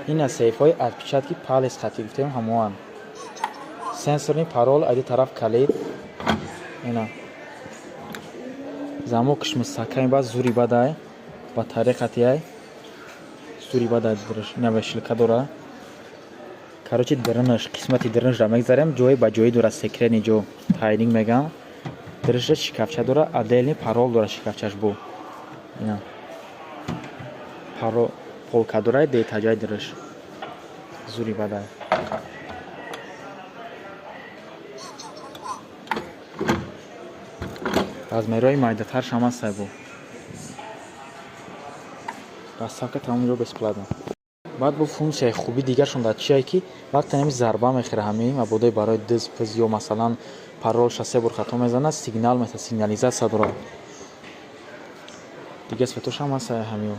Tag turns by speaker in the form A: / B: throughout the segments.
A: Ина сейфҳои отпечатки палец хати гуфтем ҳамоан. Сенсорный парол, айди тараф калид. Ина. Замокш мустаҳками баъд зури бадай. Батарея хатияй. Зури бадай дураш. Ина вешилка дора. Короче, дырынаш, қисмати дырынашро мегзарем, ҷое ба ҷои дора, секретный ҷо, тайник мегам. Дырыша шикафча дора, отдельный парол дора шикафчаш бу. Ина. Парол полка дора, детаҷаи дырыш. Зури бадай. Размерҳои майдатарш ҳам ҳастай бу. Доставка тамоми ҷо бесплатно. Баъд бо функсияи хуби дигаршон дар чие, ки вақте ҳами зарба мехӯра, ҳами мабодои барои дыз пиз ё масалан паролша се бор хато мезанад, сигнал мета, сигнализатсия дорад. Дига светош ҳам ҳастай ҳамиё.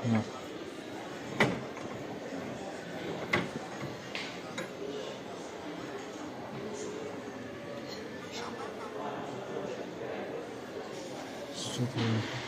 A: Ина. Супер.